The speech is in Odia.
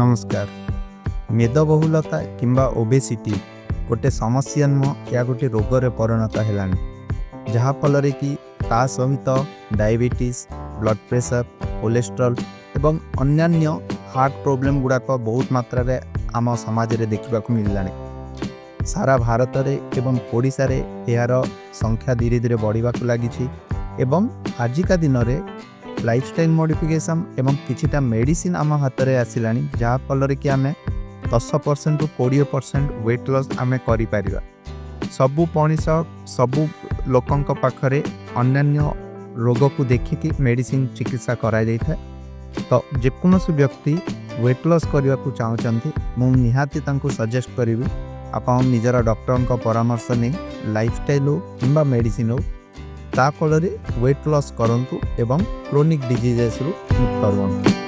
ନମସ୍କାର। ମେଦବହୁଳତା କିମ୍ବା ଓବେସିଟି ଗୋଟେ ସମସ୍ୟା ନୁହଁ, ଏହା ଗୋଟେ ରୋଗରେ ପରିଣତ ହେଲାଣି, ଯାହାଫଳରେ କି ତା ସହିତ ଡାଇବେଟିସ୍, ବ୍ଲଡ଼ ପ୍ରେସର, କୋଲେଷ୍ଟ୍ରଲ୍ ଏବଂ ଅନ୍ୟାନ୍ୟ ହାର୍ଟ ପ୍ରୋବ୍ଲେମ୍ ଗୁଡ଼ାକ ବହୁତ ମାତ୍ରାରେ ଆମ ସମାଜରେ ଦେଖିବାକୁ ମିଳିଲାଣି। ସାରା ଭାରତରେ ଏବଂ ଓଡ଼ିଶାରେ ଏହାର ସଂଖ୍ୟା ଧୀରେ ଧୀରେ ବଢ଼ିବାକୁ ଲାଗିଛି ଏବଂ ଆଜିକା ଦିନରେ ଲାଇଫଷ୍ଟାଇଲ୍ ମଡ଼ିଫିକେସନ୍ ଏବଂ କିଛିଟା ମେଡ଼ିସିନ୍ ଆମ ହାତରେ ଆସିଲାଣି, ଯାହାଫଳରେ କି ଆମେ 10%ରୁ 20% ୱେଟ୍ ଲସ୍ ଆମେ କରିପାରିବା। ସବୁ ମଣିଷ, ସବୁ ଲୋକଙ୍କ ପାଖରେ ଅନ୍ୟାନ୍ୟ ରୋଗକୁ ଦେଖିକି ମେଡ଼ିସିନ୍ ଚିକିତ୍ସା କରାଯାଇଥାଏ। ତ ଯେକୌଣସି ବ୍ୟକ୍ତି ୱେଟ୍ ଲସ୍ କରିବାକୁ ଚାହୁଁଛନ୍ତି, ମୁଁ ନିହାତି ତାଙ୍କୁ ସଜେଷ୍ଟ କରିବି, ଆପଣ ନିଜର ଡକ୍ଟରଙ୍କ ପରାମର୍ଶ ନେଇ ଲାଇଫଷ୍ଟାଇଲ୍ ହଉ କିମ୍ବା ମେଡ଼ିସିନ୍ ହଉ, ତା ଫଳରେ ୱେଟ୍ ଲସ୍ କରନ୍ତୁ ଏବଂ କ୍ରୋନିକ୍ ଡିଜିଜେସ୍ରୁ ମୁକ୍ତ ରୁହନ୍ତୁ।